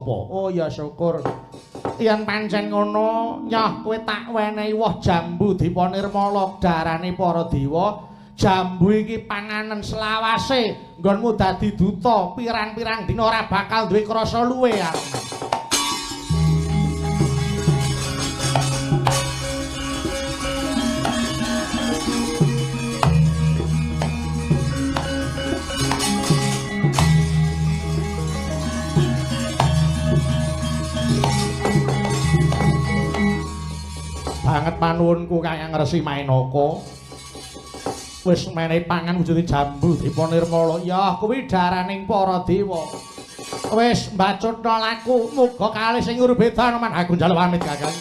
Oh ya syukur. Yen pancen ngono, nyoh kowe tak wenehi woh jambu Dipa Nirmala darane para dewa. Jambu iki panganen selawase, nggonmu dadi duta pirang-pirang dina ora bakal duwe krasa luwe ya. Banget panuwunku Kakang Resi Mainaka. Wis menehi pangan wujude jambu Dipa Nirmala. Ya kuwi daraning para dewa. Wis mbacutna laku, muga kalih sing urbeda man aku njaluk pamit Kakang.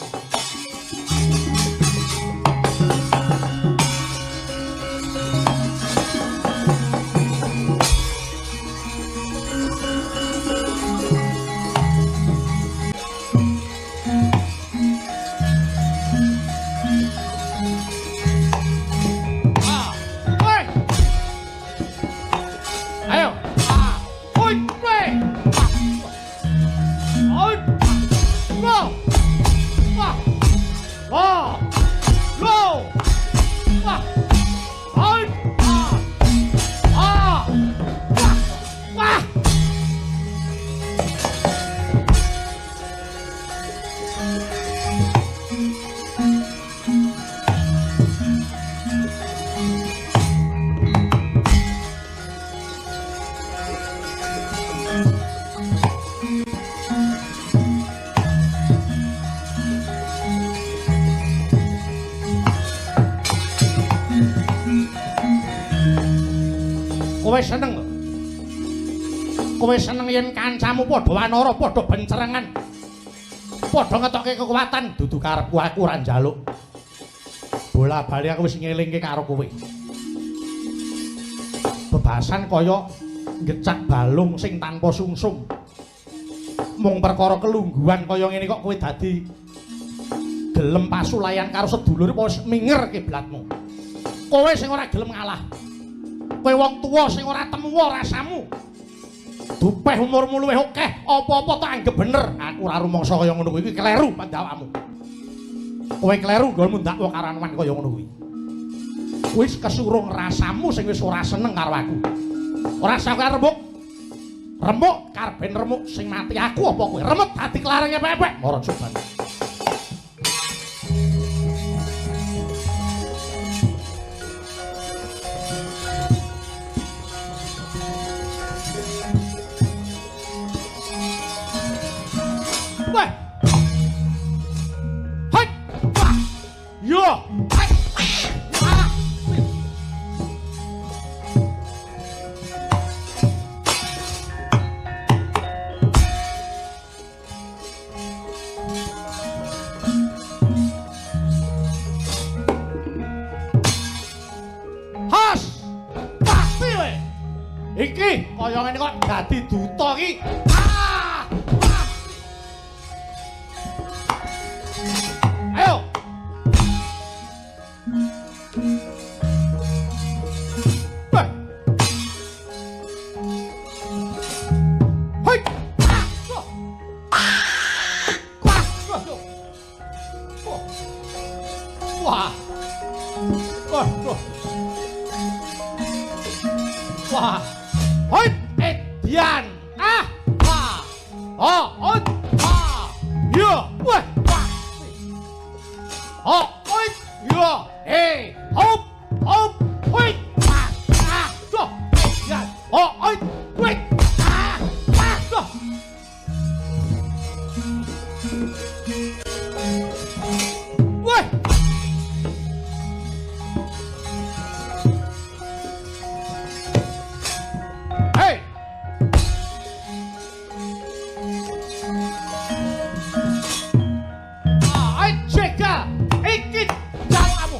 Kowe seneng. Kowe seneng yen kancamu padha wanara, padha bencerengan. Padha ngetokke kekuatan, dudu karepku aku ora njaluk. Bola-bali aku wis ngelingke karo kowe. Bebasan kaya ngecak balung sing tanpa sungsung. Mung perkara kelungguhan kaya ngene kok kowe dadi gelem pasulayan karo sedulur apa wis minger kiblatmu. Kowe sing ora gelem ngalah. Kowe wong tuwa sing ora temuwa rasamu. Dupeh umurmu luwih akeh, apa-apa tak anggep bener. Aku ora rumangsa kaya ngono kuwi, iki kleru pandawakmu. Kowe kleru nggonmu ndakwa karo Anoman kaya ngono kuwi. Wis kesurung rasamu sing wis ora seneng karo aku. Ora usah kowe remuk. Remuk karben remuk sing mati aku apa kowe? Remet dadi klarenge pepek. Mara coban. Wah. Hai. Wah. Yo. Hai. Wah. Has. Pasti we. Iki kaya ngene kok dadi duta iki. Ah. Ayo. Wah. Hoi. Wah. Wah. Wah. Wah. Hoi, edian. Ah. Wah. Oh, oh. Ah. Yo. Wah. Oh, oi, yo, hey, hop, hop, hoi, ah, ah, go, ya, oh, oi, wait, ah, ah, go. Woi. Hey. Ah, ai, chega. Iki jalukmu.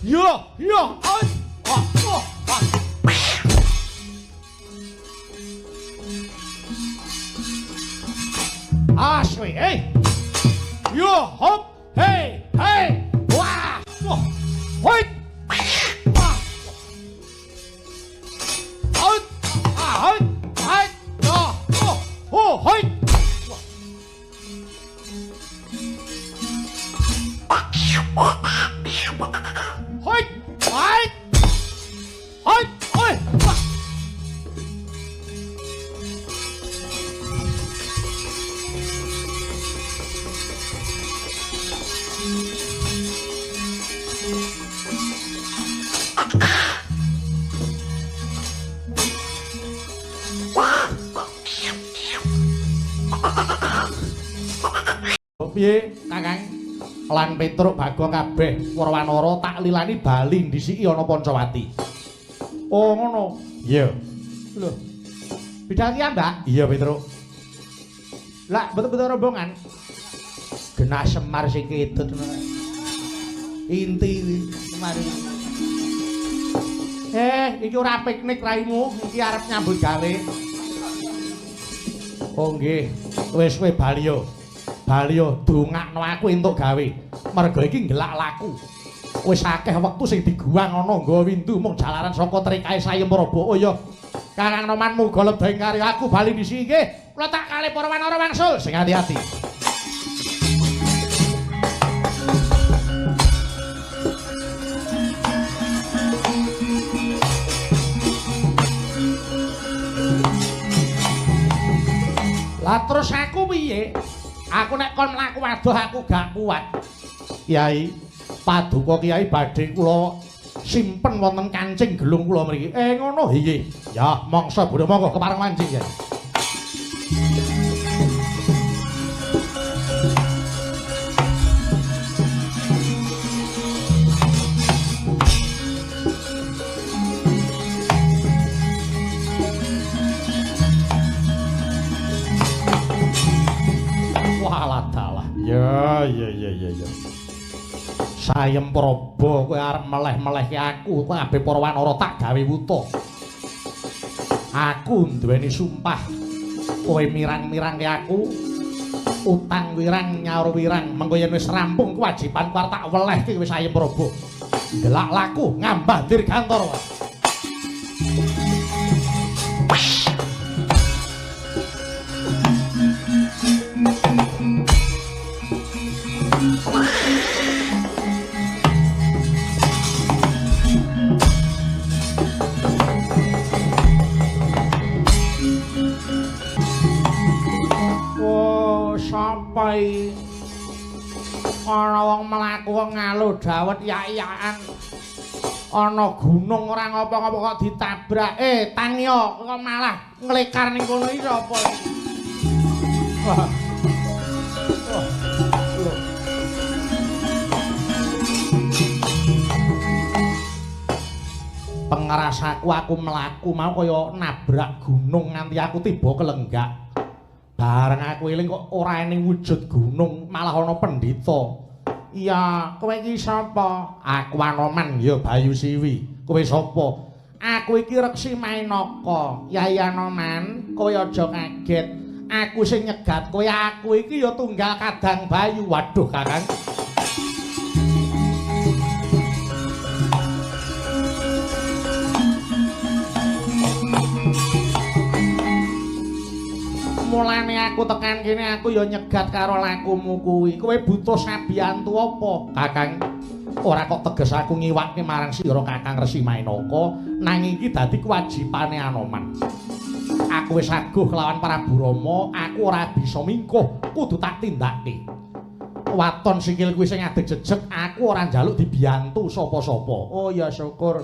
Yo, yo, oi. Wah, wah, wah. Asli, hey. Yo, hop, hey, hey. Wah, wah. Hoi. Wah. Hoi. Ah, hoi. Hoi. Yo, oh, oh, hoi. Hoi. Hoi. Hoi. Hoi. Wah. Piye, Kakang? Lan Petruk Bagong kabeh para wanara tak lilani bali ndhisiki ana Pancawati. Oh, ngono. Iya. Lho. Bidal ki, Mbak? Iya, Petruk. Lah, betul-betul rombongan. Genah Semar sing ketut. Inti Semar. Iki ora piknik raimu, iki arep nyambut gawe. Oh nggih, wis kowe bali yo. Bali yo dongakno aku entuk gawe. Mergo iki nggelak laku. Wis akeh wektu sing diguwang ana nggawa windu mung jalaran saka trikae Sayem Prabu. Oh iya. Kakang Noman muga lebda ing karya aku bali ndhisiki nggih. Kula tak kalih para wanara wangsul sing ati-ati. Lah terus aku piye? Aku nek kon mlaku adoh aku gak kuat. Kiai, paduka kiai badhe kula simpen wonten kancing gelung kula mriki. Ngono nggih. Ya, mongso bodho monggo kepareng mancing ya. Ya, ya, ya, ya, ya. Sayem Prabu kowe arep meleh-melehke aku, kabeh para wanara tak gawe wuta. Aku nduweni sumpah. Kowe mirang-mirangke aku, utang wirang nyaur wirang. Mengko yen wis rampung kewajibanku arep tak welehke kowe Sayem Prabu. Ndelak laku ngambah dirgantara. Sampai ana wong mlaku wong ngalu dawet yak-yakan ana gunung ora ngopo-ngopo kok ditabrak. Tangyo kok malah nglekar ning kono iki sapa iki? Wah. Pengerasaku aku mlaku mau kaya nabrak gunung nganti aku tiba kelenggak. Bareng aku eling kok ora ning wujud gunung, malah ana pendhita. Iya, kowe iki sapa? Aku Anoman ya Bayu Siwi. Kowe sapa? Aku iki Reksi Mainaka. Yai Anoman, kowe aja kaget. Aku sing nyegat kowe, aku iki ya tunggal Kadang Bayu. Waduh, Kakang. Mulane aku tekan kene aku ya nyegat karo lakumu kuwi. Kowe butuh sabiyantu apa, Kakang? Ora kok teges aku ngiwake marang sira Kakang Resi Mainaka, nanging iki dadi kewajibane Anoman. Aku wis aguh kelawan Prabu Rama, aku ora bisa mingkuh, kudu tak tindakake. Waton sikil kuwi sing ngadeg jejeg, aku ora njaluk dibiyantu sapa-sapa. Oh ya syukur.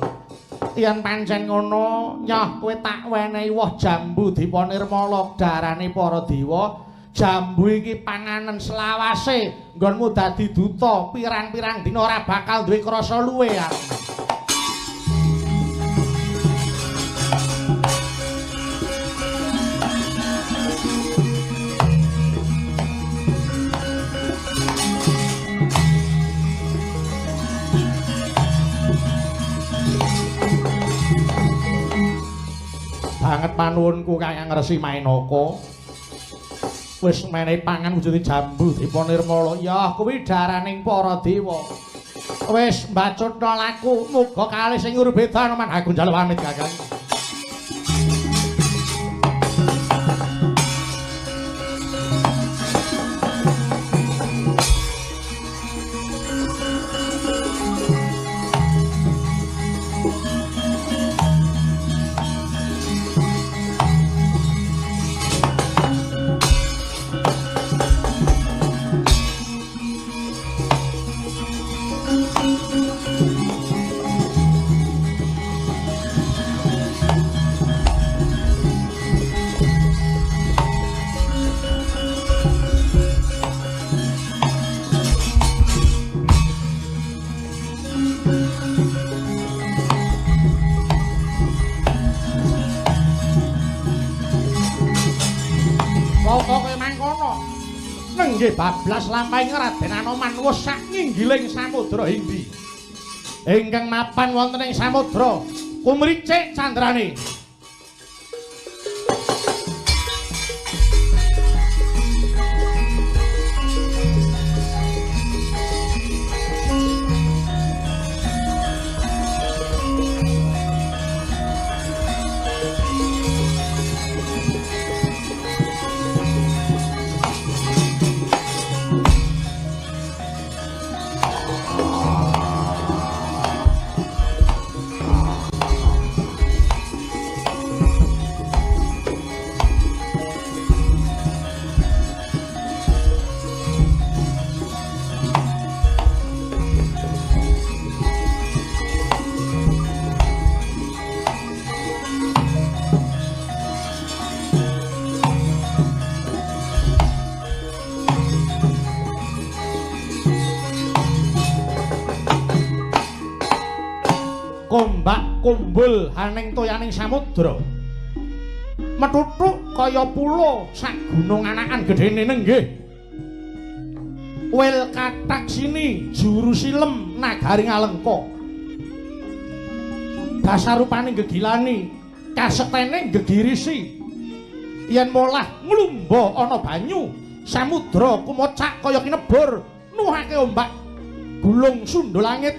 Yen pancen ngono, nyoh kowe tak wenehi woh jambu Dipanirmala darane para dewa. Jambu iki panganen selawase, nggonmu dadi duta pirang-pirang dina ora bakal duwe krasa luwe ya. Banget panuwunku Kakang Resi Mainaka. Wis menehi pangan wujude jambu dipa nirmala. Ya kuwi daraning para dewa. Wis mbacutna laku muga kalih sing urbeda Anoman. Aku njaluk pamit Kakang. Nenggih bablas lampahing Raden Anoman wis sak nginggiling samudra Hindi. Ingkang mapan wonten ing samudra kumricik candrane. Kombak kumbul haning toyaning samudra metutuk kaya pulo sak gunung anakan gedhene nenggih Wil Kataksini juru silem nagari Ngalengka. Dasarupane gegilani kasektene gegirisi yen molah nglumba ana banyu samudra kumocak kaya kinebur nuhake ombak gulung sundul langit.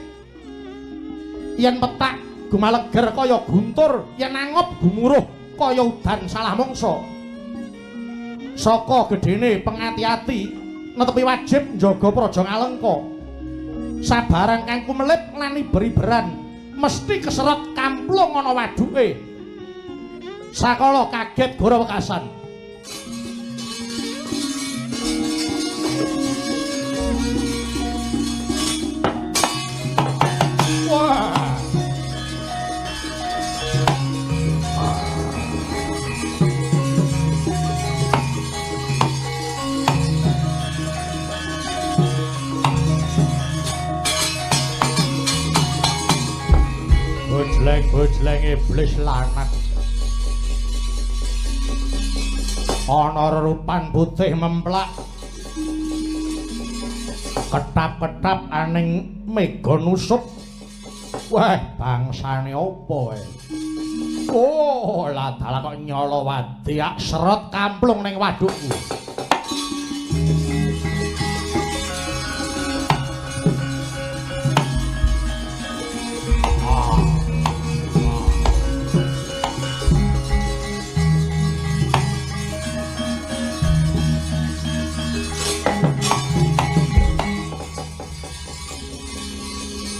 Yen petak gumaleger kaya guntur, yen angop gumuruh kaya udan salah mangsa. Saka gedhene pengati-ati netepi wajib njaga praja Ngalengka. Sabarang kang kumelip lan iber-iberan mesti keserot kamplung ana waduke. Sakala kaget goro wekasan. Wah. Bojleng-bojleng iblis lanat. Ana rerupan putih memplak. Ketap-ketap aning mega nusup. Wah, bangsane apa wae? Oh, lah dalah kok nyala wadi ak serot kamplung ning wadukku.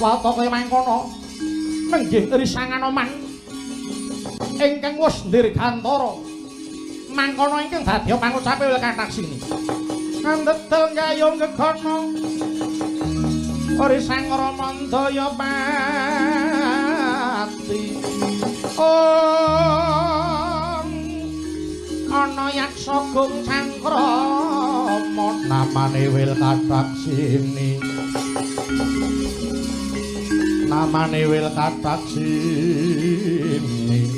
Wata kaya mangkono nenggih Risang Anoman ingkang wis dirgantara mangkono ingkang dadi pangucape Wil Kataksini. Ngandedel gayung gegono Risang Ramandaya pati. Om ana yaksa gung cangkrama namane Wil Kataksini. Namane Wil Kataksini.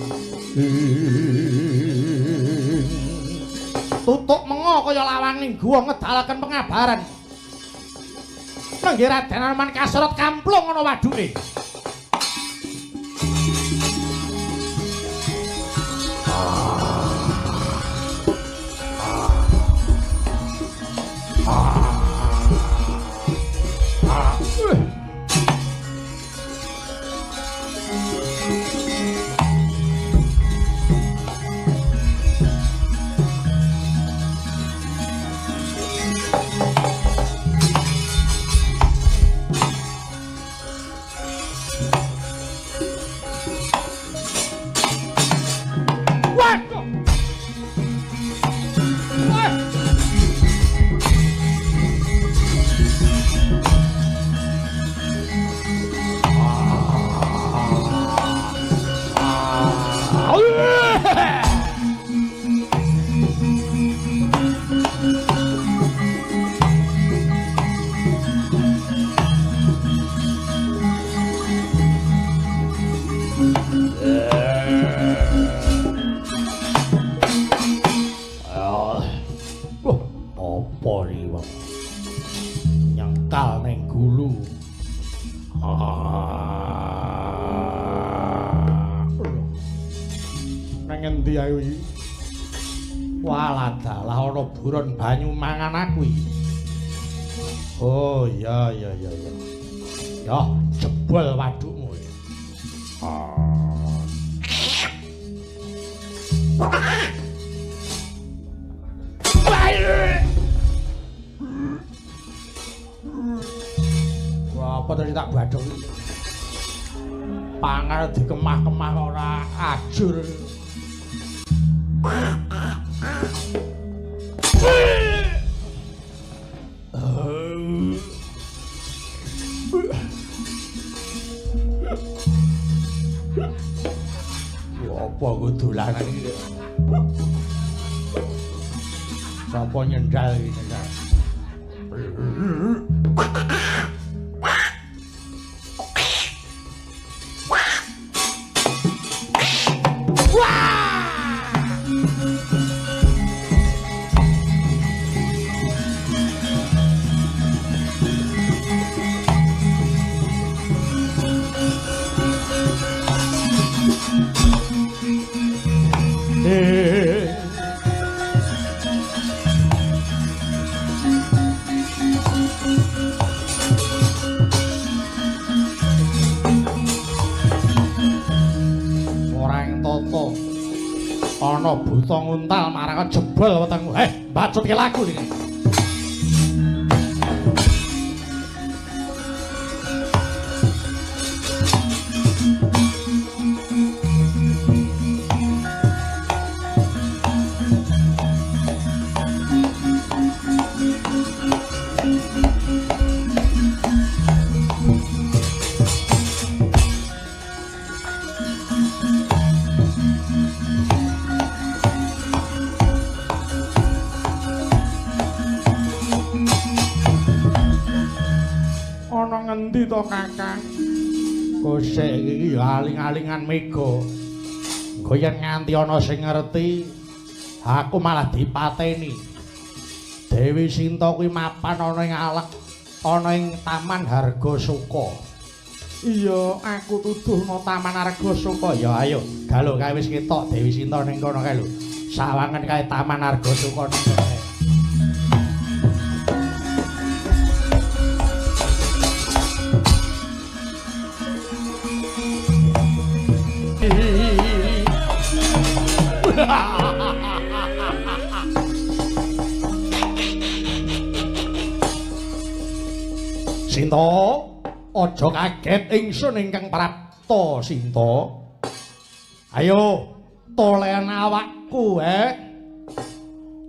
Tutuk mengo kaya lawanging guwa ngedalaken pengabaran. Nenggih Raden Anoman kaserot kamplung ana waduke. Buron banyu mangan aku iki. Oh iya iya iya iya. Ya jebol wadukmu iki. Wah, apa tadi tak badhok iki? Pangan dikemah-kemah ora ajur. Apa nggo dolanan iki? Sapa nyendal iki nyendal? Ana buta nguntal marang jebol wetengmu. Bacutke lagu iki. Ngendi to Kakang? Kosek iki ya aling-alingan mega. Engko yen nganti ana sing ngerti, aku malah dipateni. Dewi Sinta kuwi mapan ana ing alek, ana ing Taman Hargasuka. Iya, aku tuduhno Taman Hargasuka. Ya ayo, galo kae wis ketok Dewi Sinta ning kono kae lho. Sawangan kae Taman Hargasuka ning kono. Sinta, aja kaget ingsun ingkang prapta Sinta. Ayo, tolen awakku,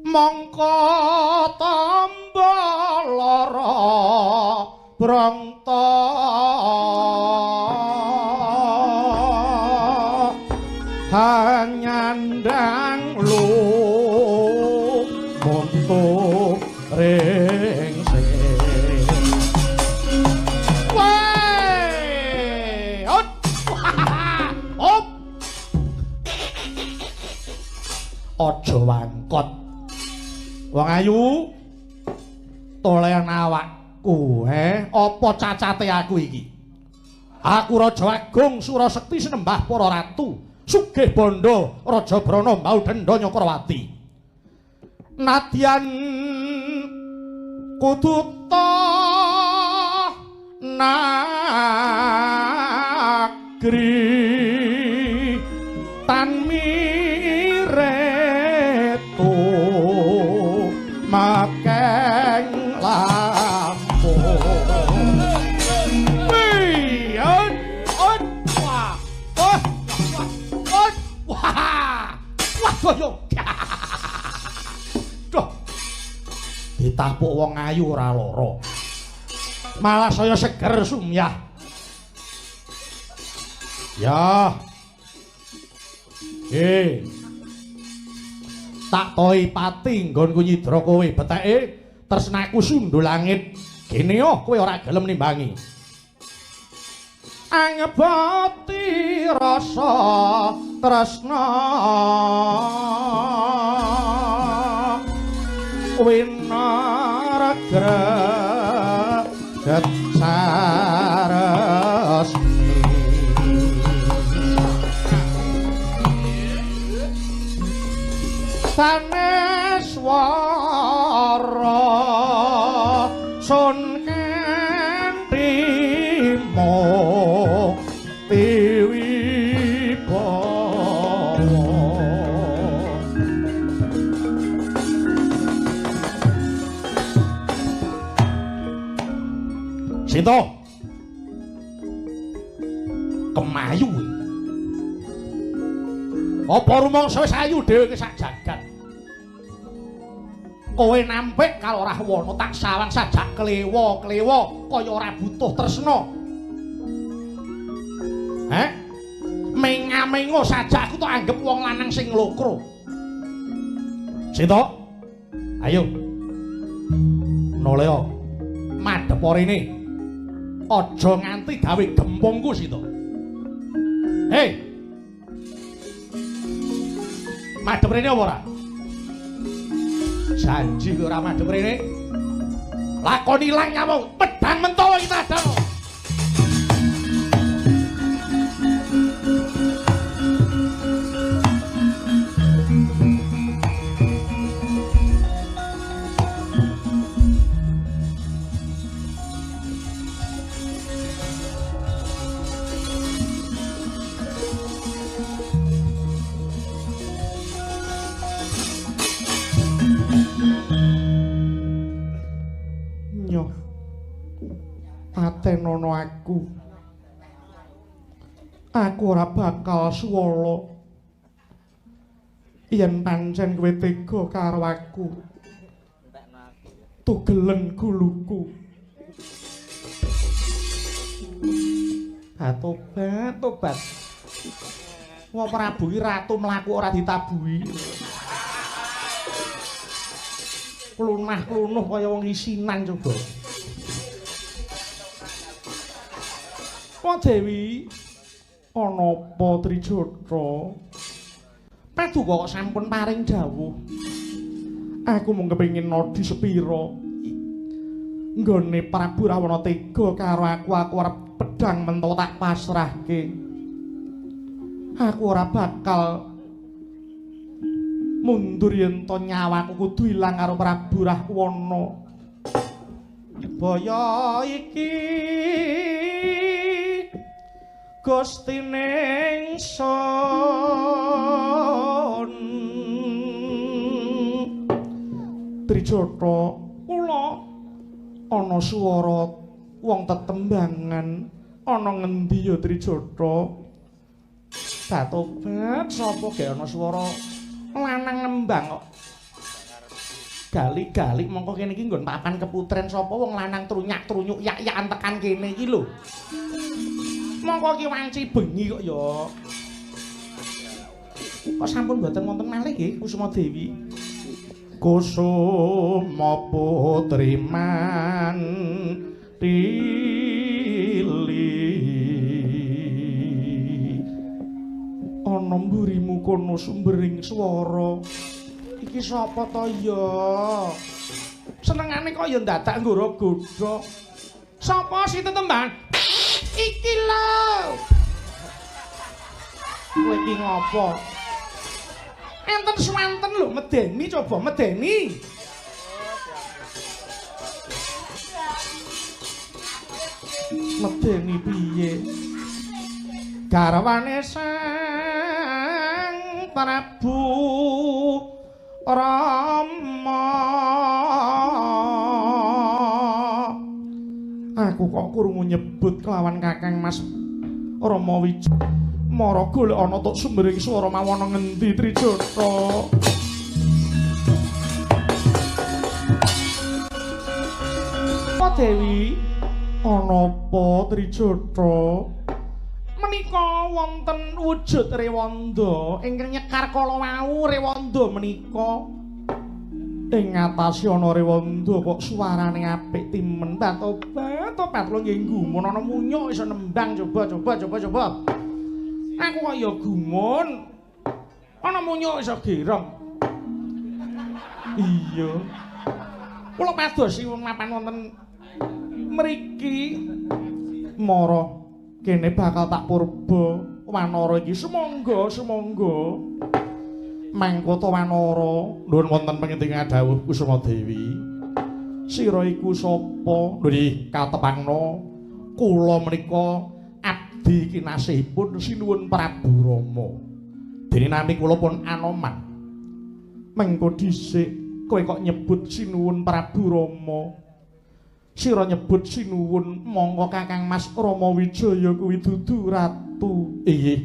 Mongko tamba lara brangta. Hanyandang lu muntu ringse. Weh, hop. Hop. Aja wangkot. Wong ayu, tolen awakku, Apa cacate aku iki? Aku Raja Agung Surasekti sinembah para ratu. Sugih bondo Raja Brana mbau denda Nyakrawati. Nadyan Kudu ta nagri tan mireto makeng lampu. Wah, duh. Ditapuk wong ayu ora lara. Malah saya seger sumyah. Ya. Tak toi pati nggonku nyidra kowe beteke tresnaku sundul langit. Gene oh kowe ora gelem nimbangi. Angebati rasa tresna winaragreget saresmi sanes wara sun Sinto kemayu apa rumangsa wis ayu dhewe ki sak jagat. Kowe nampik karo Rahwana tak sawang sajak klewa-klewa kaya ora butuh tresna. Heh? Menga-mengo saja aku tak anggap wong lanang sing lokro. Sinto, ayo. Noleo, madhep rene. Aja nganti gawe gempungku, Sinto. Hei. Madhep rene apa ora? Janji kowe ora madhep rene. Lakoni ilang nyawa, pedang mentawa iki tadang. Patenono aku. Aku ora bakal suwala. Yen pancen kowe tega karo aku. Tugelen guluku. Tobat, tobat. Wong Prabu iki ratu mlaku ora ditabuhi. Klunah-klunuh kaya wong isinan coba. Apa Dewi? Ana apa Trijata? Paduka kok sampun paring dawuh. Aku mung kepengin nodi sepira. Nggone Prabu Rahwana tega karo aku, aku arep pedang mento tak pasrahke. Aku ora bakal mundur yen to nyawaku kudu ilang karo Prabu Rahwana. Baya iki Gusti ningsun Trijata kula ana swara wong tetembangan ana ngendi ya Trijata? Batobat sapa ge ana swara lanang nembang kok gali-gali mongko kene iki nggon papan keputren sapa wong lanang trunyak-trunyuk yak-yakan tekan kene iki lho. Mongko iki wanci bengi kok ya. Kok sampun mboten wonten malih nggih Kusuma Dewi. Kusuma putri mantili ana mburimu kono sumbering swara. Iki sapa to ya? Senengane kok ya ndadak nggoro godhog. Sapa sing tetembangan? Iki lho. Kowe iki ngopo? Enten swanten lho, medeni coba, medeni. Medeni piye? Garwane Sang Prabu Rama. Aku kok krungu nyebut kelawan Kakang Mas Rama Wijaya. Mara golek ana tok sumbering swara mawana ngendi Trijata? Apa Dewi? Ana apa Trijata? Menika wonten wujud Rewanda ingkang nyekar kala wau. Rewanda menika ing ngatasi ana Rewanda kok suarane apik timen. Tobat lho nggih gumun ana munyuk iso nembang. Coba coba coba coba. Aku kok ya gumun. Ana munyuk iso gerong. Iya. Kula padosi wong mapan wonten mriki. Mara kene bakal tak purba wanara iki. Sumangga, sumangga. Mangkota wanara, nuwun wonten pangendika dawuh Kusuma Dewi. Sira iku sapa? Lho katepangna kula menika abdi kinasihipun Sinuwun Prabu Rama. Dene nami kula pun Anoman. Mengko dhisik kowe kok nyebut Sinuwun Prabu Rama. Sira nyebut Sinuwun mongko Kakang Mas Rama Wijaya kuwi dudu ratu. Inggih.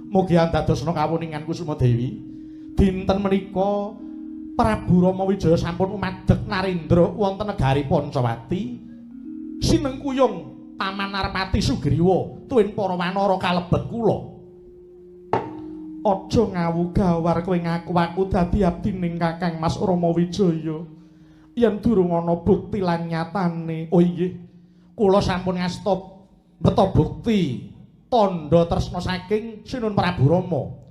Mugi andadosna kawuningan Kusuma Dewi. Dinten menika Prabu Rama Wijaya sampun umadeg narendra wonten negari Pancawati. Sinengkuyung Paman Narpati Sugriwa tuwin para wanara kalebet kula. Aja ngawu gawar kowe ngaku aku dadi abdining Kakang Mas Rama Wijaya. Yen durung ana bukti lan nyatane. Oh inggih, kula sampun ngasta beto bukti tandha tresna saking Sinuwun Prabu Rama.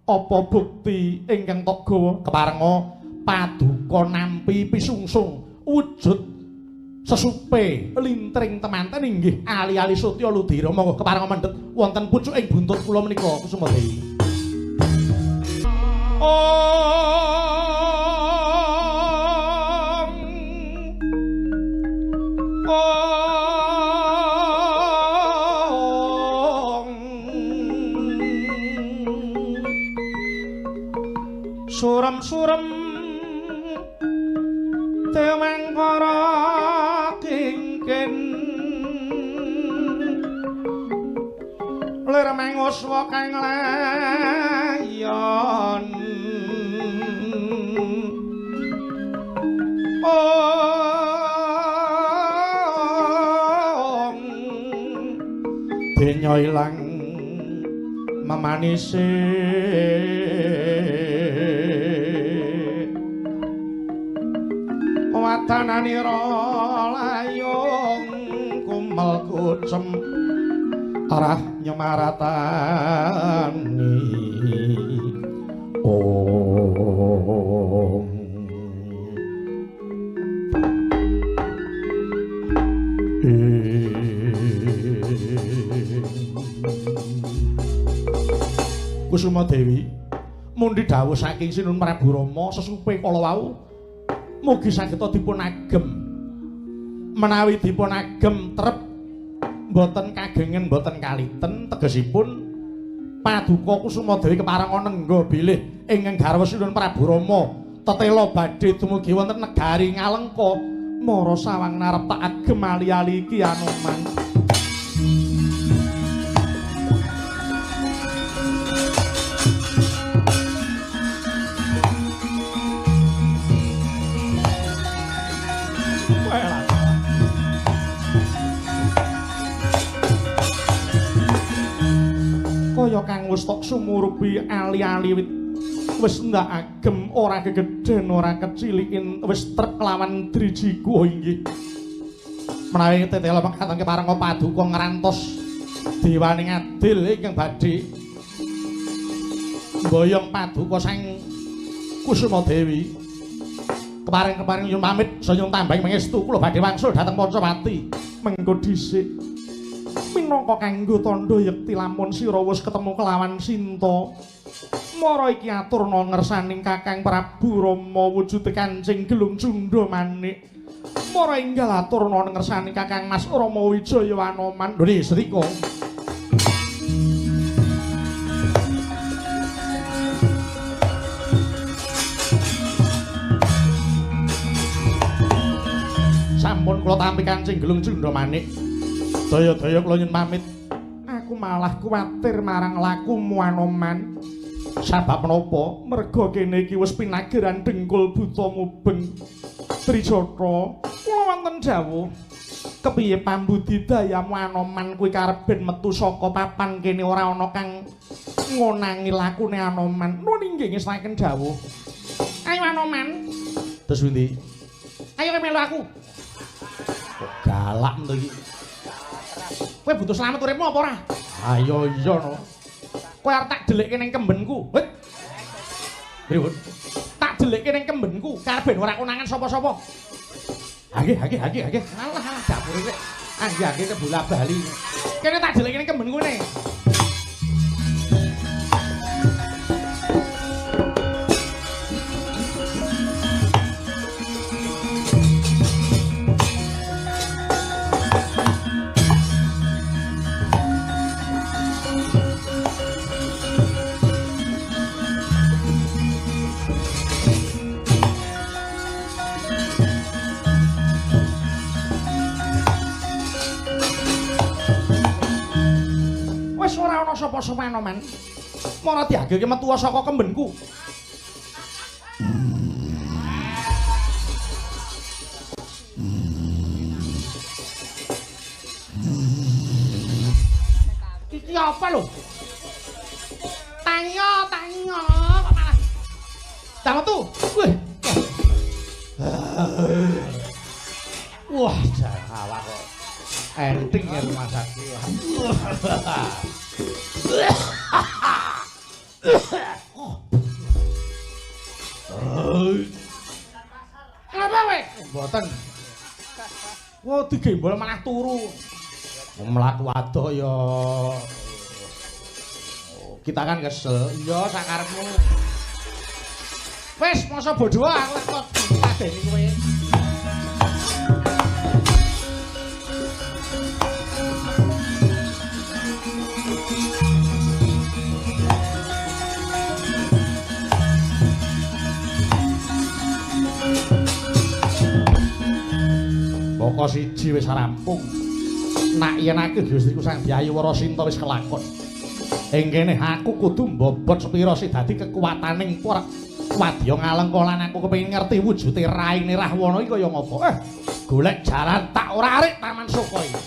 Apa bukti ingkang tok gawa? Keparenga paduka nampi pisungsung wujud sesupe lintring temanten inggih ali-ali sutya ludira. Monggo keparenga mendhet wonten pucuk ing buntut kula menika Kusuma Dewi. Om Om Surem-surem tewang para kingkin lir manguswa kang layon. Om denya ilang memanise watananira layung kumel kucem arah nyemaratani. Om Kusuma Dewi mundi dawuh saking Sinuwun Prabu Rama sesupe kala wau mugi saged dipun agem. Menawi dipun agem trep mboten kagengen mboten kaliten, tegesipun paduka Kusuma Dewi keparenga nengga bilih ingkang garwa Sinuwun Prabu Rama tetela badhe dumugi wonten negari Ngalengka. Mara sawang narep tak agem ali-ali iki Anoman. Kaya kang wis tok sumurupi ali-ali wit wis ndak agem ora gegedhen ora kecilikin wis trek lawan drijiku. Oh inggih. Menawi tetela mekaten keparenga paduka ngrantos dewane ngadil ingkang badhe mboyong paduka sang Kusuma Dewi. Kepareng-kepareng nyuwun pamit saya tambahing pangestu kula badhe wangsul dhateng Pancawati. Mengko dhisik minangka kanggo tandha yekti lamun sira wis ketemu kelawan Sinta. Mara iki aturna ngersaning Kakang Prabu Rama wujude kancing gelung cundha manik. Mara enggal aturna ngersani Kakang Mas Rama Wijaya Anoman. Lho Srika. Sampun kula tampi kancing gelung Cundamanik. Daya-daya kula nyuwun pamit. Aku malah kuwatir marang lakumu Anoman. Sabab menapa? Merga kene iki wis pinageran dengkul buta mubeng. Trijata, kula wonten dawuh. Kepiye pambudidayamu Anoman kuwi karep ben metu saka papan kene ora ana kang ngonangi lakune Anoman. Nuwun inggih ngestaken dawuh. Ayo Anoman. Terus pundi? Ayo kowe melu aku. Kok galak to iki. Kowe butuh slamet uripmu apa ora? Ayo iya no. Kowe arep tak delikke ning kembenku. Hei. Pripun? Tak delikke ning kembenku, karep ben ora konangan sapa-sapa. Nggih, nggih, nggih, nggih. Alah, alah dapure rek. Anggih-anggih kebola-bali. Kene tak delikke ning kembenku ne. Sapa-sapa Anoman. Mara diageke metu saka kembenku. Iki apa lho? Tanyo, tanyo kok malah. Tak metu. Wih. Wah, jan awak kok. Enting ya rumah sakit. Kenapa kowe? Mboten. Wah, digembol malah turu. Mlaku adoh ya. Kita kan kesel. Iya, sakarepmu. Wis, masa bodho aku kok padeni kowe. Boko siji wis rampung. Nak yen aku Gustiku Sang Hyang Warasinta wis kelakon. Ing kene aku kudu mbobot sepira sih dadi kekuwataning wadya Ngalengka lan aku kepengin ngerti wujude raine Rahwana iki kaya ngapa. Golek jalan tak ora arik Taman Soka iki.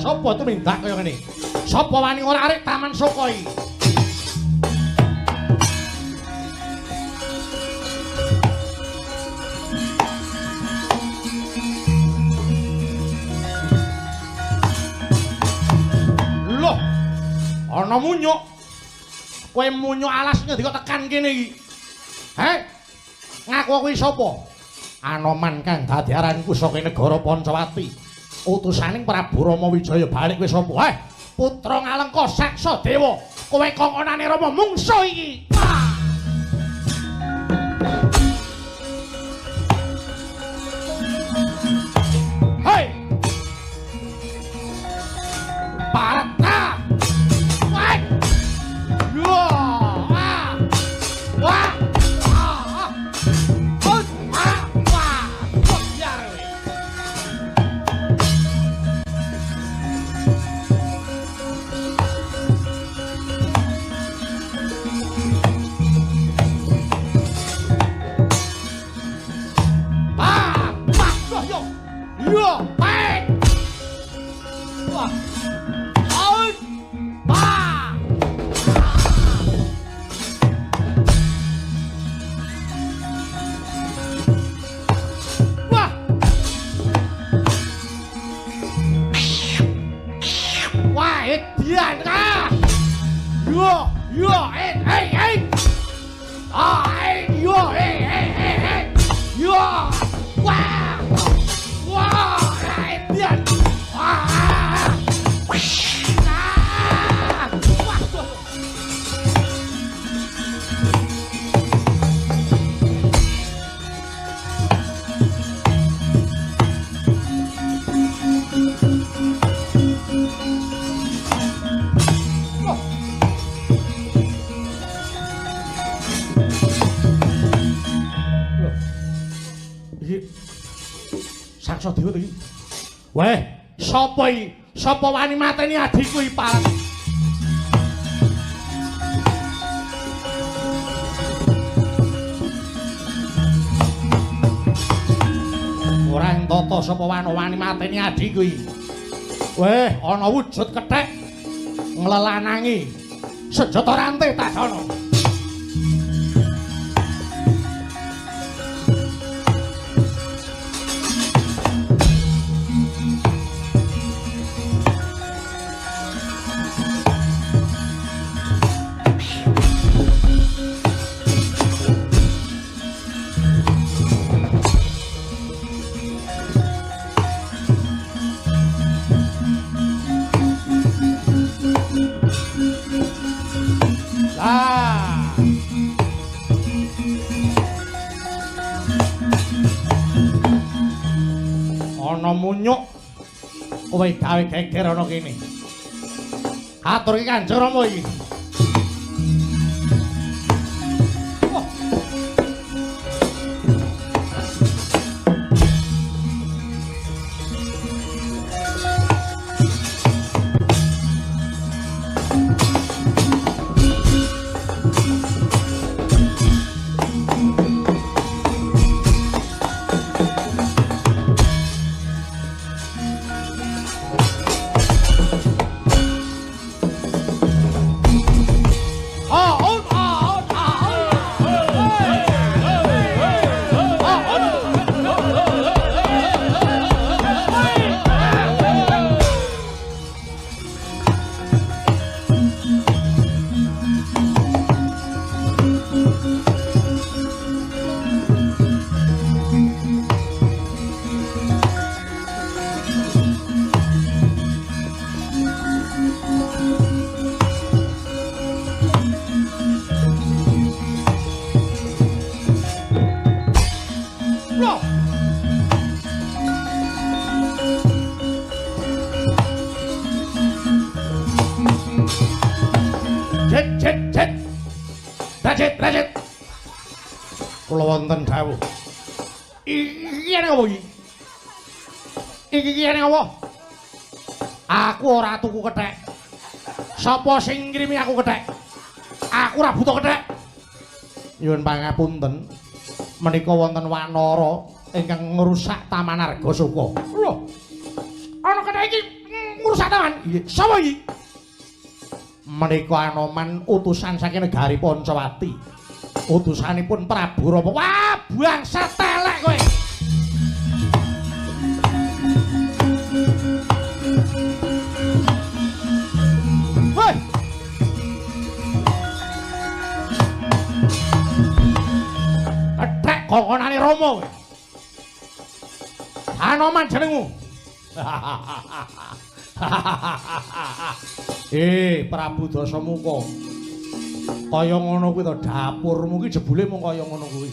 Sapa tumindak kaya ngene? Sapa wani ora arik Taman Soka iki? Loh, ana munyuk. Kowe munyuk alas ngendi kok tekan kene iki? Heh? Ngaku kuwi sapa? Anoman kang dadi aranku saka negara Pancawati. Utusaning Prabu Rama Wijaya balik kowe sapa? Heh, putra Ngalengka Saksa Dewa. Kowe kongkonane Rama mungsuh iki. Hei. Parta. Wah. Wah. Wah. Wah. Yo, pek. Wah. Out. Pa. Wah. Wah, edian ah. Yo, yo, eh, eh, eh. Ah, eh, yo, eh, eh, eh, eh. Yo. Wah. Wah, edian. Wah. Ah. Wah. Wah. Loh. Iki Saksa Dewa to iki. Weh, sapa iki? Sapa wani mateni adhiku iki, Pak? Ora entata sapa wani mateni adhiku iki. Weh, ana wujud kethek nglelanangi senjata rantai tak ana. Ah. Ana munyuk kowe gawe geger ana kene. Aturke Kanjeng Rama iki. Wah. Loh. Cet cet cet. Racit racit. Kula wonten dawuh. Iki ana apa iki? Iki ana apa? Aku ora tuku kethek. Sapa sing ngrimi aku kethek? Aku ora butuh kethek. Nyuwun pangapunten. Menika wonten wanara ingkang ngrusak Taman Argasoka. Lho. Ana kethek iki ngrusak taman. Iya, sapa iki? Menika Anoman utusan saking negari Pancawati. Utusanipun Prabu Rama. Wah, bangsat telek kowe. Woi. Kethek kokonane Rama kowe. Anoman jenengmu. Prabu Dasamuka. Kaya ngono kuwi to dapurmu ki jebule mung kaya ngono kuwi.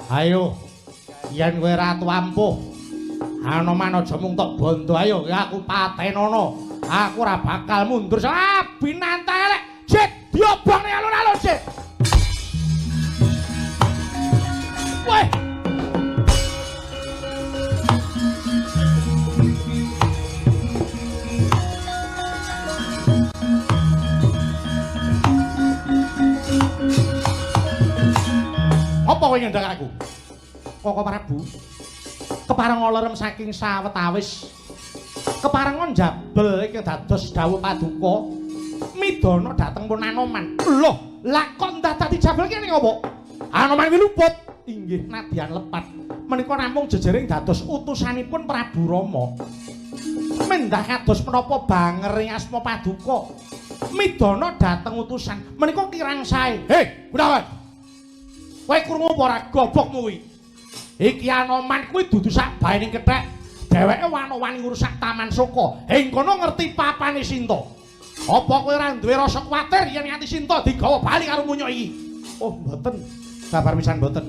Ayo, yen kowe ratu ampuh, Anoman aja mung tok bondo ayo aku patenono. Aku ora bakal mundur. Ah, binantang elek. Jit, diobongne alun-alun, Jit. Weh. Apa kowe ngendhek aku? Koko Prabu. Kepareng lerem saking sawetawis. Keparenga njabel ingkang dados dawuh paduka midana dhateng pun Anoman. Loh, lah kok ndah dadi jabel kene ngopo? Anoman kuwi luput. Inggih nadyan lepat. Menika namung jejering dados utusanipun Prabu Rama. Mendah kados menapa bangering asma paduka midana dhateng utusan menika kirang sae. Hei, Gunawan. Kowe krungu apa ora gobokmu kuwi? Iki Anoman kuwi dudu sak baening kethek. Dheweke wana-wani ngrusak Taman Soka. Ing kono ngerti papane Sinta. Apa kowe ora duwe rasa kuwatir yen nganti Sinta digawa bali karo munyuk iki? Oh, mboten. Kabar pisan mboten.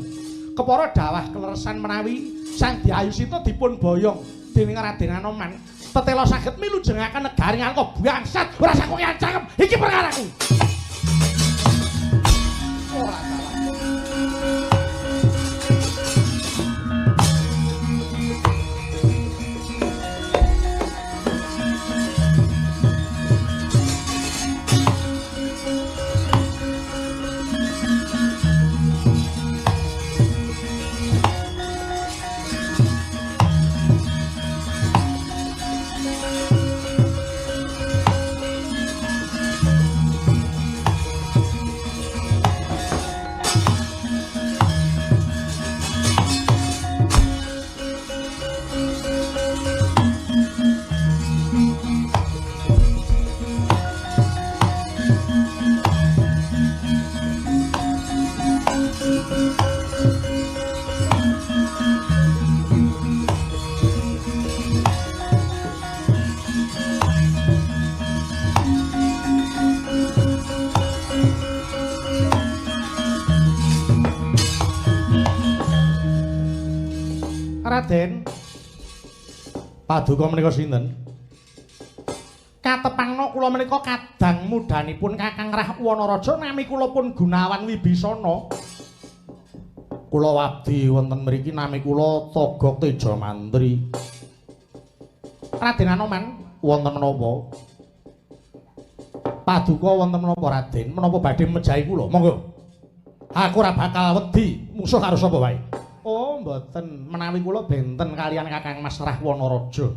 Kepara dawah kleresan menawi Sang Dyayu Sinta dipun boyong dening Raden Anoman. Tetela saged milujengaken negari Alka bangsat ora sakoke cangkem iki perkaraku. Ora salah. Raden, paduka menika sinten? Katepangna kula menika kadang mudhanipun Kakang Rahwanaraja nami kula pun Gunawan Wibisana. Kula wabdi wonten mriki nami kula Togok Tejamantri. Raden Anoman, wonten menapa? Paduka wonten menapa Raden? Menapa badhe mejahi kula? Monggo. Aku ora bakal wedi musuh karo sapa wae. Oh, mboten. Menawi kula benten kaliyan Kakang Mas Rahwanaraja.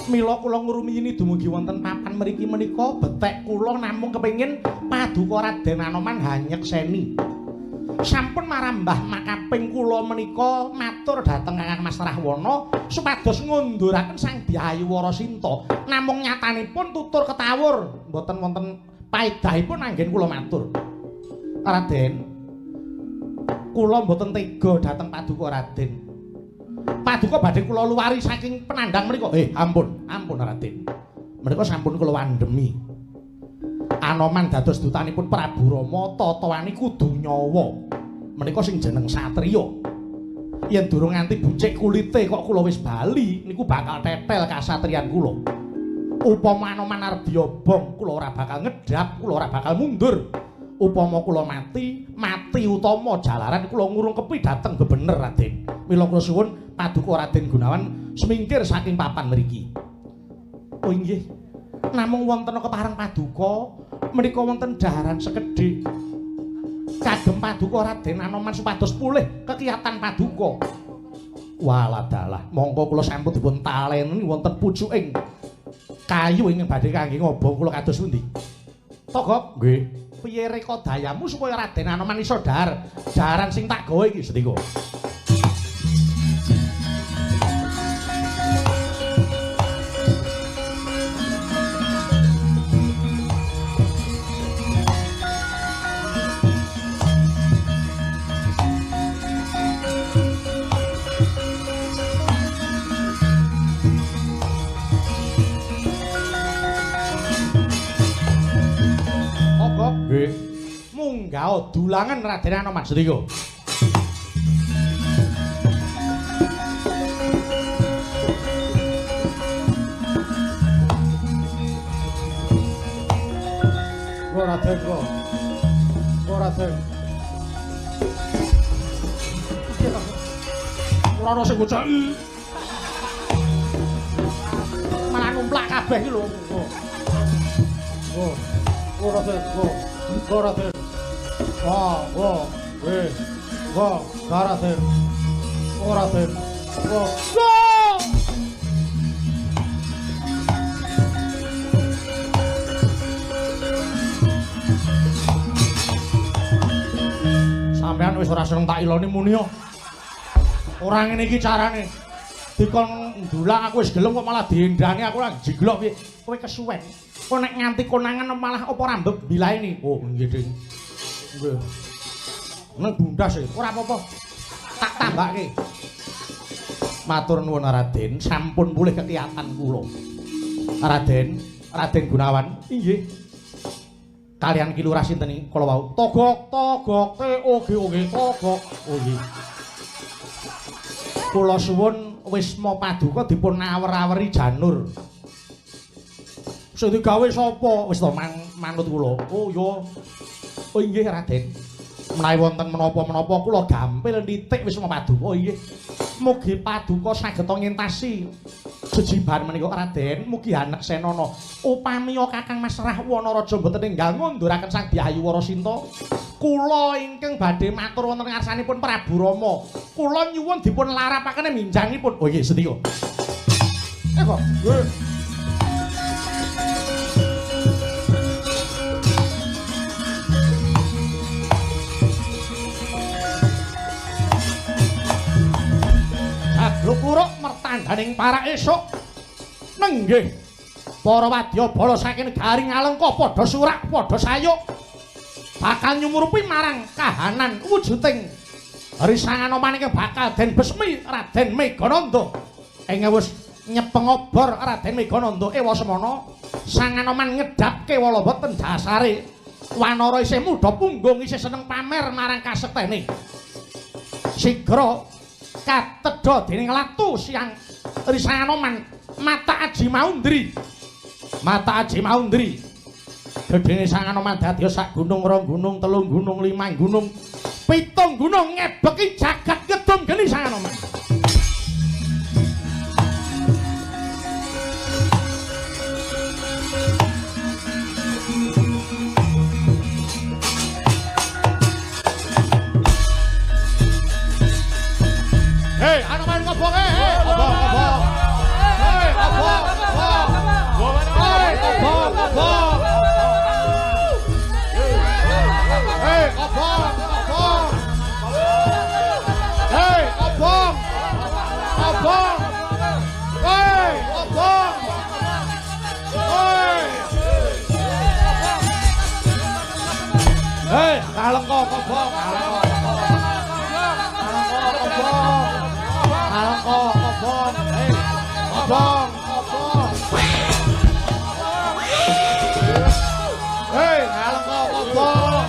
Mila kula ngrumiyini dumugi wonten papan mriki menika betek kula namung kepengin paduka Raden Anoman hanyekseni. Sampun marambah makaping kula menika matur dhateng Kakang Mas Rahwana supados ngunduraken Sang Dyayu Warasinta. Namung nyatanipun tutur ketawur, mboten wonten paedahipun anggen kula matur. Raden, kula mboten tega dhateng paduka Raden. Paduka badhe kula luwari saking penandang menika. Ampun, ampun Raden. Menika sampun kula wandhemi. Anoman dados dutanipun Prabu Rama tatawane kudu nyawa. Menika sing jeneng satriya. Yen durung nganti bucik kulite kok kula wis bali, niku bakal tetel kasatriyan kula. Upama Anoman arep diobong, kula ora bakal ngedhap, kula ora bakal mundur. Upama kula mati, mati utama jalaran kula ngurungkepi dhateng bebener Raden. Mila kula suwun paduka Raden Gunawan semingkir saking papan mriki. Oh inggih. Namung wonten kepareng paduka menika wonten daharan sekedhik. Kagem paduka Raden Anoman supados pulih kekiyatan paduka. Waladalah, mongko kula sampun dipun taleni wonten pucuking kayu ingkang badhe kangge ngobong kula kados pundi? Togok, nggih. Piye reka dayamu supaya Raden Anoman iso dhahar daharan sing tak gawe iki sedika? Munggah dulangan Raden Anoman sedika. Go Raden go. Go Raden. Ora ono sing goceki. Malah numplak kabeh iki lho. Go. Go Raden go. Go Raden. Go, go, go, go, Raden. Go Raden. Go! Sampeyan wis ora seneng tak iloni muni yo. Ora ngene iki carane. Dikon ndulak aku wis gelem kok malah diendani aku ora jiglok piye. Kowe kesuwen. Kok nek nganti konangan malah apa rambep bilaeni. Oh nggih, Ding. Nggih. Nang bundas e, ora apa-apa. Tak tambahke. Matur nuwun Raden, sampun pulih kekiyatan kula. Raden, Raden Gunawan. Inggih. Kalian Ki Lurah sinten iki kala wau? Togok, togok, T O G O G, togok. Oh nggih. Kula suwun wisma paduka dipun awer-aweri janur. Sing digawe sapa? Wis to manut kula. Oh ya. Oh inggih Raden. Menawi wonten menapa-menapa kula gampil nitik wisma paduka. Oh inggih. Mugi paduka saged ngentasi jejiban menika Raden, mugi haneksenana. Upamiya Kakang Mas Rahwana Raja mboten enggal ngunduraken Sang Dyah Ayu Warasinta, kula ingkang badhe matur wonten ngarsanipun Prabu Rama. Kula nyuwun dipun larapaken minjangipun. Oh nggih, sedika. Kok. Nggih. Jagluk mertandhaning para esuk nenggih para wadyabala saking negari Ngalengka padha surak padha sayuk bakal nyumurupi marang kahanan wujuding Risanganoman ingkang bakal den besmi Raden Megananda. Ing wis nyepeng obor Raden Megananda ewa semana Sanganoman ngedhap kewala boten dasare wanara isih mudha punggung isih seneng pamer marang kasektene. Sigra katedha dening latu siang Risanganoman mata aji maundri. Mata aji maundri. Gedene Sanganoman dadi sak gunung, rong gunung, telung gunung, limang gunung, pitung gunung ngebeki jagat ngedum geni Sanganoman. Hei, Anoman ngobong, hei, ngobong, ngobong. Hei, ngobong, ngobong. Hei, ngobong, ngobong. Hei, ngobong, ngobong. Hei, ngobong. Ngobong. Hei, ngobong. Hei. Hei, kalengko ngobong, kalengko. Kalengko ngobong, hei, ngobong, ngobong. Hei, kalengko ngobong.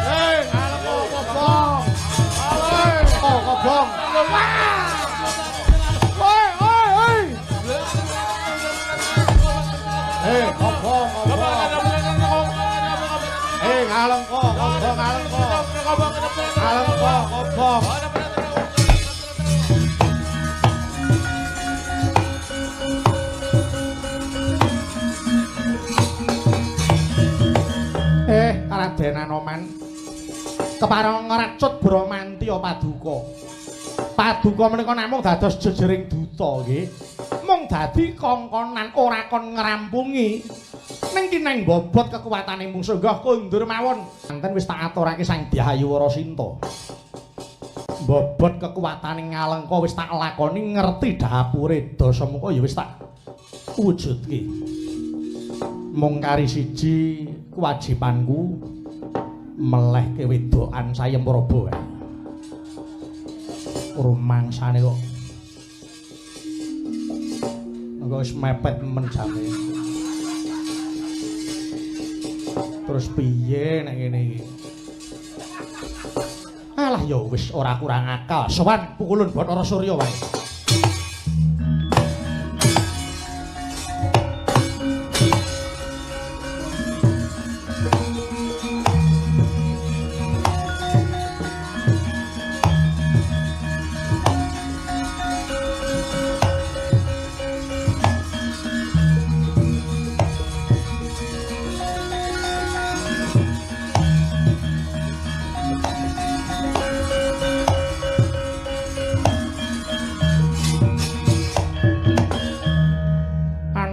Hei, kalengko ngobong. Hei, ngobong. Hei, hei, hei. Hei, ngobong, ngobong. Hei, kalengko ngobong, kalengko. Kalengko ngobong. Raden Anoman kepareng ngracut Bramantya paduka. Paduka menika namung dados jejering duta nggih. Mung dadi kongkonan ora kon ngrampungi. Ning kineng bobot kekuatane mungsuh nggih kondur mawon. Manten wis tak aturake Sang Dyah Ayu Warasinta. Bobot kekuatane Ngalengka wis tak lakoni ngerti dapure Dasamuka ya wis tak wujudke. Mung kari siji kewajibanku melehke wedokan Sayem Prabu. Rumangsane kok engko wis mepet men jame. Terus piye nek ngene iki? Alah ya wis ora kurang akal. Sowan pukulun Bathara Surya wae.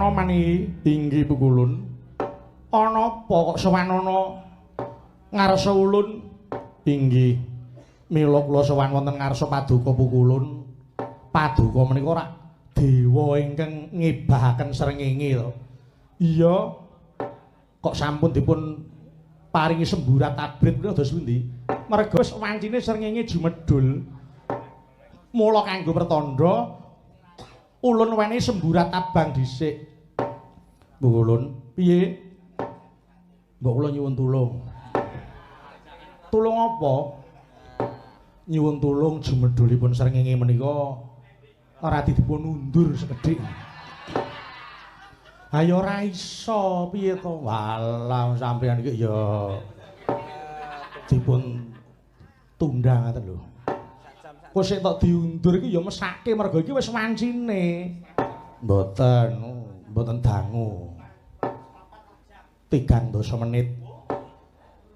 Anoman iki inggih Pukulun. Ana apa kok sowan ana ngarsa ulun? Inggih. Mila kula sowan wonten ngarsa Paduka Pukulun. Paduka menika rak dewa ingkang ngibahaken srengenge to. Iya. Kok sampun dipun paringi semburat abrit menika dos pundi? Merga wis wancine srengenge jumedhul. Mula kanggo pertandha ulun wenehi semburat abang dhisik. Pukulun, piye? Mbok kula nyuwun tulung. Tulung apa? Nyuwun tulung jumedhulipun srengenge menika ora dipun undur sekedhik. Ayo ora iso, piye to? Walah sampeyan iki ya dipun tunda ngaten lho. Kok sik tok diundur iki ya mesake mergo iki wis wancine. Mboten, mboten dangu. 3 menit.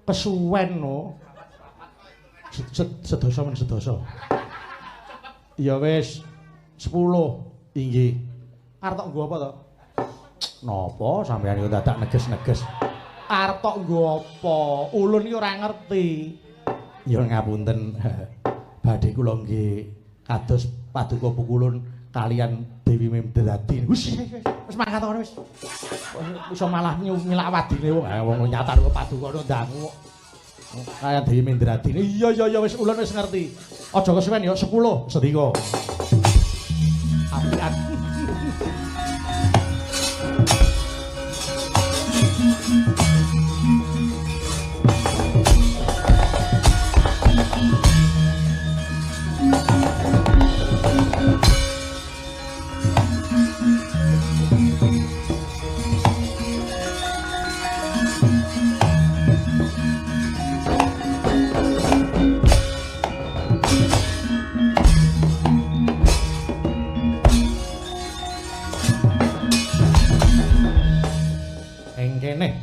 Kesuwen no. Sedasa men sedasa. Ya wis 10 inggih. Arep tok nggo apa to? Napa sampeyan iki dadak neges-neges? Arep tok nggo apa? Ulun iki ora ngerti. Ya ngapunten. Badhe kula nggih kados Paduka Pukulun kalian Dewi Mendradi. Wis wis mangkat kono wis. Iso malah nyilak wadine wong. Wong nyatane Paduka ndangu kok. Kaya Dewi Mendradi. Iya iya iya wis ulun wis ngerti. Aja kesuwen ya 10 sedika. Apian.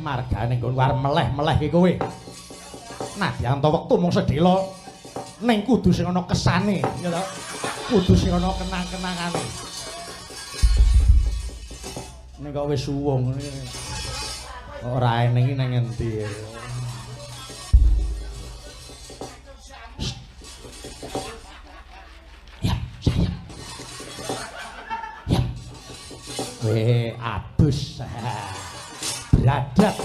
Margane nggon arep meleh-melehke kowe. Nadyan ta wektu mung sedhela ning kudu sing ana kesane, ya ta. Kudu sing ana kenang-kenangane. Ning kok wis suwung ngene. Ora eneng iki nang endi. Ya, sayang. Ya. Weh, adus. Beradat.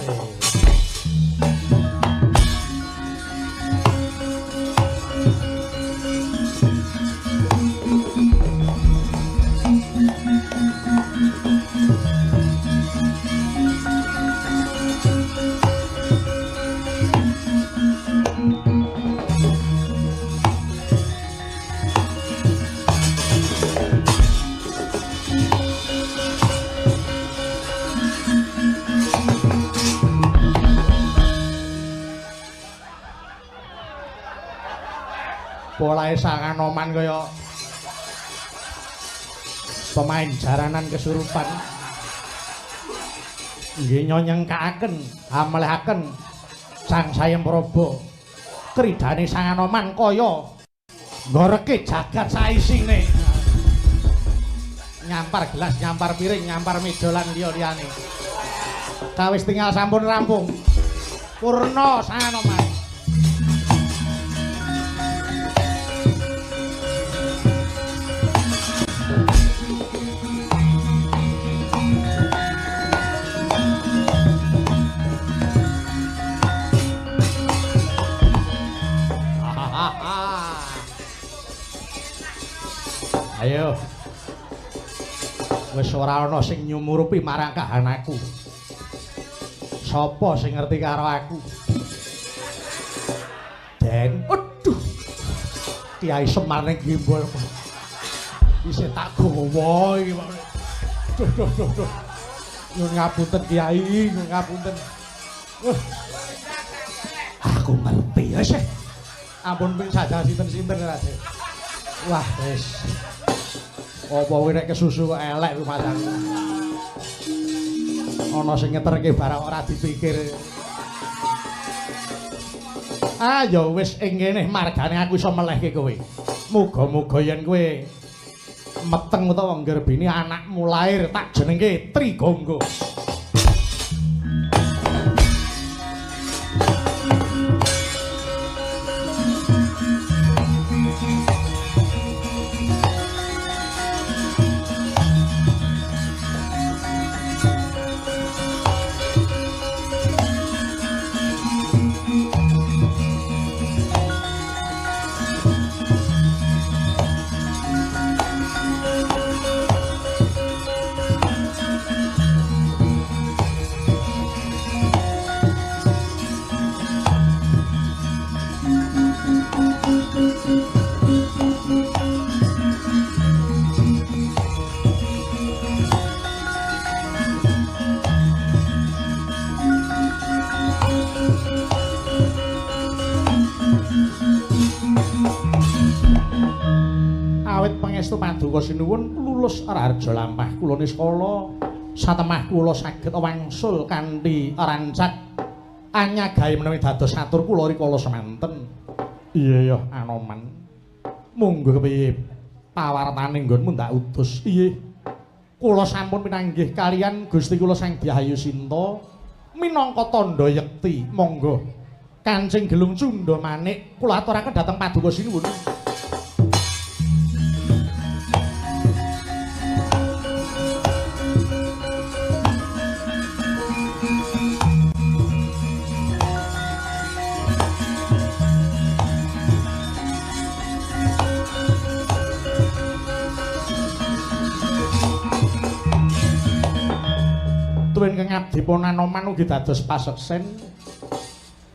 Polahe Sang Anoman kaya pemain jaranan kesurupan. Nggih nyonyengkaken, amlehaken Sang Sayem Praba. Kridane Sang Anoman kaya nggoreke jagat saisine. Nyampar gelas, nyampar piring, nyampar meja lan liya-liyane. Kawis tinggal sampun rampung. Purna Sang Anoman. Ayo. Wis ora ana sing nyumurupi marang kahanaku. Sapa sing ngerti karo aku? Den, aduh. Kiai Semar ning gembol. Isih tak gawa iki. Duh duh duh duh. Nyuwun ngapunten Kiai, nyuwun ngapunten. Aku ngerti ya sih. Ampun ping saja sinten-sinten Raden. Wah, wis. Apa kowe nek kesusu kok elek rumangsaku. Ana sing ngeterke barang ora dipikir. Ah ya wis ing kene margane aku iso melehke kowe. Muga-muga yen kowe Meteng utawa nggerbini anakmu lair tak jenenge Trigangga. Paduka sinuwun lulus raharja lampah kula niskala satemah kula saged wangsul kanthi rancak anyagahe menawi dados atur kula rikala semanten. Iya ya Anoman, monggo kepiye pawartane nggonmu ndak utus. Iya, kula sampun pinanggih kaliyan Gusti kula Sang Dyah Ayu Sinta minangka tandha yekti. Monggo kancing gelung cundha manik kula aturaken dhateng paduka sinuwun. Tuwin kengabdipun Anoman ugi dados paseksen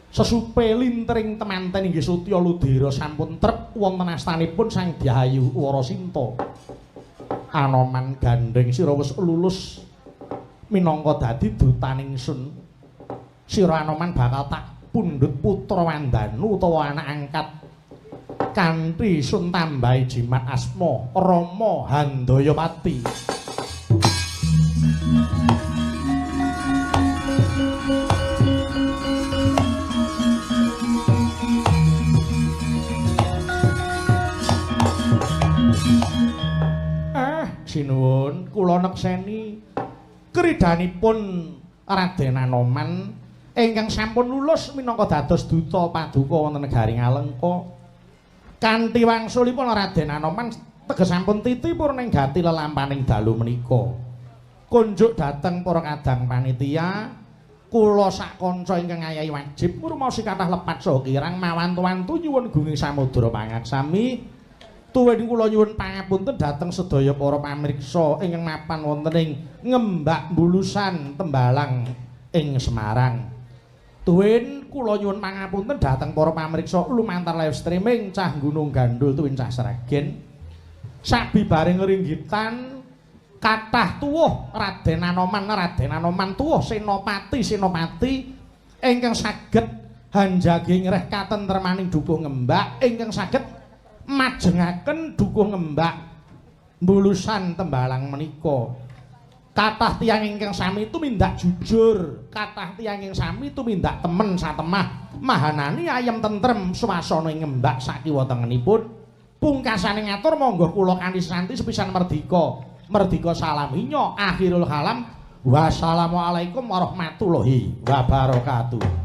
sesupe lintring temanten inggih Sutya Ludira sampun trep wonten astanipun Sang Dyah Ayu Warasinta. Anoman gandheng sira wis lulus minangka dadi dutaning sun. Sira Anoman bakal tak pundhut putra Wandanu utawa anak angkat kanthi sun tambahi jimat asma Rama Handayapati. Sinuwun, kula nekseni kridanipun Raden Anoman ingkang sampun lulus minangka dados duta paduka wonten negari Ngalengka. Kanthi wangsulipun Raden Anoman teges sampun titi purning gati lelampaning dalu menika. Kunjuk dhateng para kadang panitia, kula sak kanca ingkang ngayahi wajib ngrumaosi kathah lepat saha kirang mawantu-wantu nyuwun gunging samudra pangaksami. Tuwin kula nyuwun pangapunten dhateng sedaya para pamirsa ingkang mapan wonten ing Ngembak Bulusan Tembalang ing Semarang. Tuwin kula nyuwun pangapunten dhateng para pamirsa lumantar live streaming Cah Gunung Gandul tuwin Cah Sragen. Sabibareng ringgitan kathah tuwuh Raden Anoman, Raden Anoman tuwuh senopati senopati ingkang saged hanjagi ngreh katentremaning dukuh Ngembak ingkang saged majengaken dukuh Ngembak Bulusan Tembalang menika. Kathah tiyang ingkang sami tumindak jujur, kathah tiyang ingkang sami tumindak temen satemah, mahanani ayem tentrem swasana ing Ngembak sakiwa tengenipun. Pungkasane ngatur monggo kula kanthi santi sepisan merdika. Merdika salam inyo akhirul kalam. Wassalamualaikum warahmatullahi wabarakatuh.